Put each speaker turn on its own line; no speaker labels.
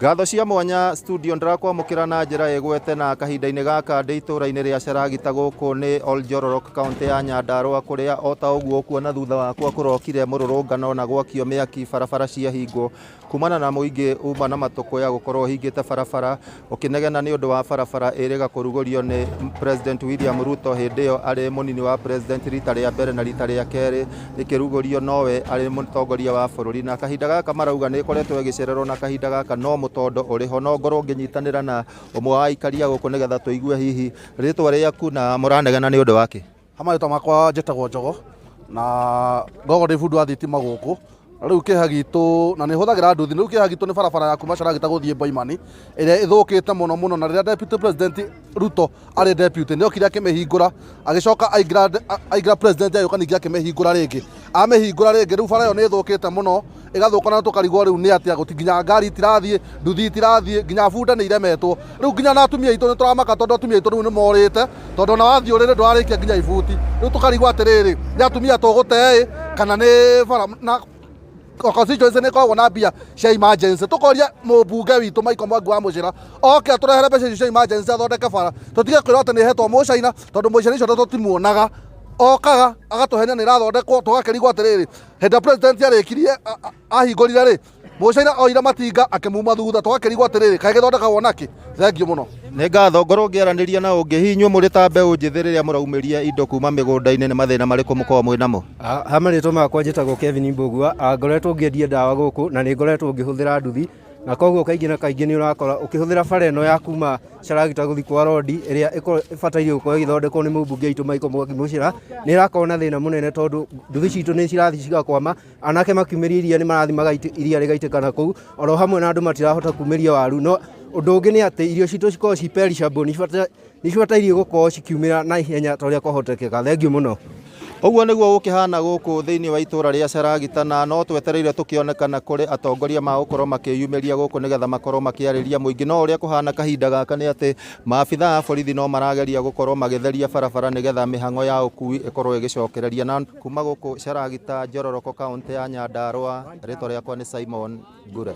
Ngatho cia mwanya studio ndĩrakwamũkĩra na njĩra ĩgwete na kahinda-inĩ gaka ndĩ itũũra-inĩ rĩa Caragita gũkũ nĩ Oljororok kaũntĩ ya Nyandarũa kũrĩa o ta ũguo ũkuona thutha wakwa kũrokire mũrũrũngano na gwakio mĩaki barabara ciahingwo kumana na mũingĩ uma na matũkũya gũkorwo ũhingĩte barabara ũkĩnegena nĩ ũndũ wa barabara ĩrĩga kũrugũrio nĩ President William Ruto hĩndĩ ĩyo arĩ mũnini wa president rita rĩa mbere na rita rĩa kerĩ ĩkĩrugũrio nowe arĩ mũtongoria wa bũrũri na kahinda gaka marauga nĩ ĩkoretwo ĩgĩcererwo na kahinda gaka no mũtondo ũrĩ ho no ngorwo ngĩnyitanĩra na ũmwe wa aikaria gũkũ nĩgetha tũigue hihi rĩtwa rĩaku na mũranegena nĩ ũndũ wake.
Ha marĩtwa makwa njĩtagwo Njogo na ngogo ndĩ bundi wa thitima gũkũ na rĩu kĩeha gitũ na nĩ hũthagĩra nduthi rĩu kĩeha gitũ nĩ barabara ya kuma Caragita gũthiĩ Mboimani ĩrĩa ĩthũkĩte mũno mũno na rĩrĩa Deputy President Ruto arĩ deputy nĩ okire akĩmĩhingũra agĩcoka aingĩra aingĩra president agĩũka ningĩ akĩmĩhingũra rĩngĩ amĩhingũra rĩngĩ rĩu bara ĩyo nĩ ĩthũkĩte mũno ĩgathũka na tũkarigwo rĩu nĩ atĩa gũti nginya ngari itirathiĩ nduthi itirathiĩ nginya bunda nĩ iremetwo rĩu nginya na atumia aitũ nĩ tũramaka tondũ atumia aitũ rĩu nĩ morĩte tondũ ona wathiĩ ũrĩrĩ ndũrarĩkia nginya ibuti rĩu tũkarigwo atĩrĩrĩ nĩ atumia tũgũte kana nĩ bara na constituency nĩ ĩkoragwo na mbia cia emergency tũkoria mũmbunge witũ Michael Mwangi wa Mũcĩra oke atũrehere mbeca icio cia emergency athondeke bara tũtige kwĩrwo atĩ nĩ ĩhetwo mũcaina tondũ mũcaina icio tũtimuonaga okaga agatũhenia nĩ ĩrathondekwo tũgakĩrigwo atĩrĩrĩ hĩndĩ ĩrĩa president arĩkirie ahingũrire rĩ mũcaina oire matinga akĩmuma thutha tũgakĩrigwo atĩrĩrĩ kaĩ gĩthondekagwo nakĩ thengiũ mũno.
Nĩ ngatho ngorwo ngĩaranĩria na ũngĩ hihi inyuĩ mũrĩ ta mbeũ njĩthĩ rĩrĩa mũraumĩria indo kuma mĩgũnda-inĩ nĩ mathĩna marĩkũ mũkoragwo mwĩ namo?
Ha marĩtwa makwa njĩtagwo Kevin Mbũgua, ngoretwo ngĩendia ndawa gũkũ na nĩ ngoretwo ngĩhũthĩra nduthi na koguo kaingĩ na kaingĩ nĩ ũrakora ũkĩhũthĩra bara ĩno ya kuma Caragita gũthiĩ kwa Rodi ĩrĩa ĩbataire gũkorwo ĩgĩthondekwo nĩ mũmbunge witũ Michael Mwangi Mũchira nĩ ĩrakorwo na thĩna mũnene tondũ nduthi citũ nĩ cirathiĩ cigakwama, anake makiumĩria iria nĩ marathiĩ iria rĩgaitĩka na kũu, oro hamwe na andũ matirahota kumĩria waru. No ũndũ ũngĩ nĩ atĩ irio citũ cikoragwo ci perishable, nĩ cibatairie gũkorwo cikiumĩra na ihenya ta ũrĩa kwahotekeka. Thengiũ mũno.
Ũguo nĩguo gũkĩhana gũkũ thĩinĩ wa itũra rĩa Caragita na no twetereire tũkĩone kana kũrĩ atongoria magũkorwo makĩyumĩria gũkũ nĩgetha makorwo makĩarĩria mũingĩ no ũrĩa kũhana kahinda gaka nĩ atĩ maabitha a borithi no marageria gũkorwo magĩtheria barabara nĩgetha mĩhang'o ya ũkui ĩkorwo ĩgĩcokereria na kuma gũkũ Caragita Njororoko kaũntĩ ya Nyandarũa rĩtwa rĩakwa nĩ Simon Ngure.